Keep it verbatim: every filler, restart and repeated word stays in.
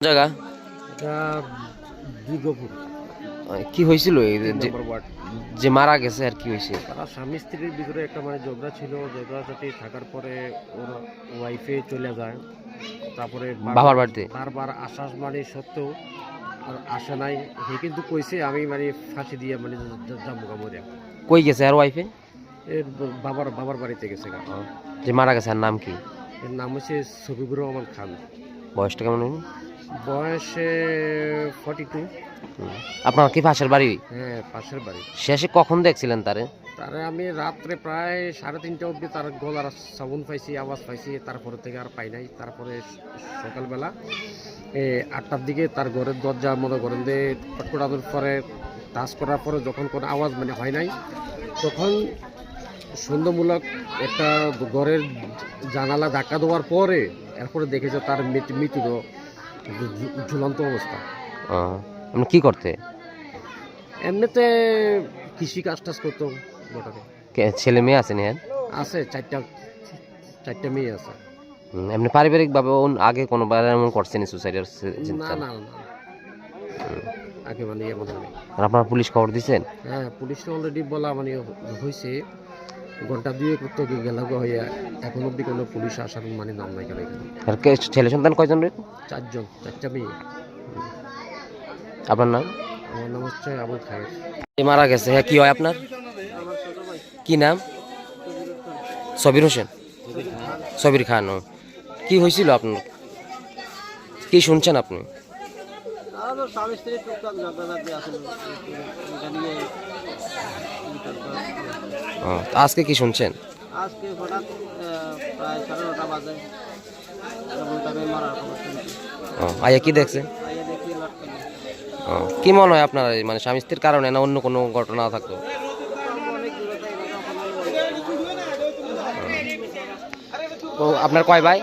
জায়গা? এটা দুর্গাপুর। আহ, কি হয়েছিল এই তিন যে, নম্বর ওয়ার্ড। যে মারা গেছে আর কি হয়েছে? তারা স্বামী স্ত্রীর ভিতরে একটা মানে ঝগড়া ছিল, ঝগড়াঝাটি থাকার পরে ওর ওয়াইফে চলে যায়। তারপরে বারবার বাবার বাড়িতে? বারবার আশ্বাস মানে সত্ত্বেও আর আসে নাই। হে কিন্তু কইছে, "আমি মানে ফাঁসি দিয়ে মানে যা-, যা-, যাবো গা মরে।" কই গেছে আর ওয়াইফে? এর বাবার, বাবার বাড়িতে গেছে গা। ও, যে মারা গেছে, আর নাম কি? এর নাম হচ্ছে শফিকুর রহমান খান। বয়সটা কেমন হইনি? বয়সে ফর্টি টু। হুম। আপনার কি পাশের বাড়ি? হ্যাঁ, পাশের বাড়ি। শেষে কখন দেখছিলেন তারে? তারে আমি রাত্রে প্রায় সাড়ে তিনটা অবধি তার গলার সাউন্ড পাইছি, আওয়াজ পাইছি, তারপরে থেকে আর পাই নাই। তারপরে সকালবেলা, এ, আটটার দিকে তার ঘরের দরজা মনে করেন যে খটখটানোর পরে, টাচ করার পরে যখন কোনো আওয়াজ মানে হয় নাই, তখন সন্দেহমূলক একটা ঘরের জানালা ধাক্কা দেওয়ার পরে এরপরে দেখে যে তার মৃত-, মৃতদেহ ঝু-, ঝু-, ঝুলন্ত অবস্থা। ও, আপনি কি করতে? এমনিতে কৃষি কাজ টাজ করতো বটে। কে, ছেলে মেয়ে আছে নি এর? আছে, চারটা, চারটা মেয়ে আছে। হুম, এমনি পারিবারিকভাবে অন-, আগে কোনোবার এমন করছেন সুসাইডের সি-, না, চিন্তা? না, না। হুম। আগে মানে এমন হয়নি। আর আপনারা পুলিশ খবর দিছেন? হ্যাঁ, পুলিশ তো অলরেডি বলা মানে হয়েছে, ঘন্টা দুয়েক তো গেল গো হইয়া, এখন অবধি কোনো পুলিশ আসার মানে নাম নাই কেন এখানে। আর কে, ছেলে সন্তান কয়জন রে? চারজন, চারটা মেয়ে। আপনার নাম? আমার নাম হচ্ছে আবুল খায়ের। এ মারা গেছে, হ্যাঁ, কি হয় আপনার? আমার ছোট ভাই। কি নাম? সবির হোসেন। সবির খান, ও। কি হয়েছিল আপনার? কি শুনছেন আপনি? তারা তো স্বামী স্ত্রী টুকটাক ঝগড়াঝাটি আসলে, এটা নিয়ে। ও, তো আজকে কি শুনছেন? আজকে হঠাৎ, আহ, প্রায় সাড়ে নটা বাজে, এরকম টাইমে মারার খবর শুনছি। ও, আইয়া কি দেখছে? আইয়া দেখি লাট পাইয়া। ও, কি মনে হয় আপনার, এই মানে স্বামী স্ত্রীর কারণে না অন্য কোনো ঘটনা থাকতো? অনেক দূরে তাই না, তখন আমি ও, আপনার কয় ভাই?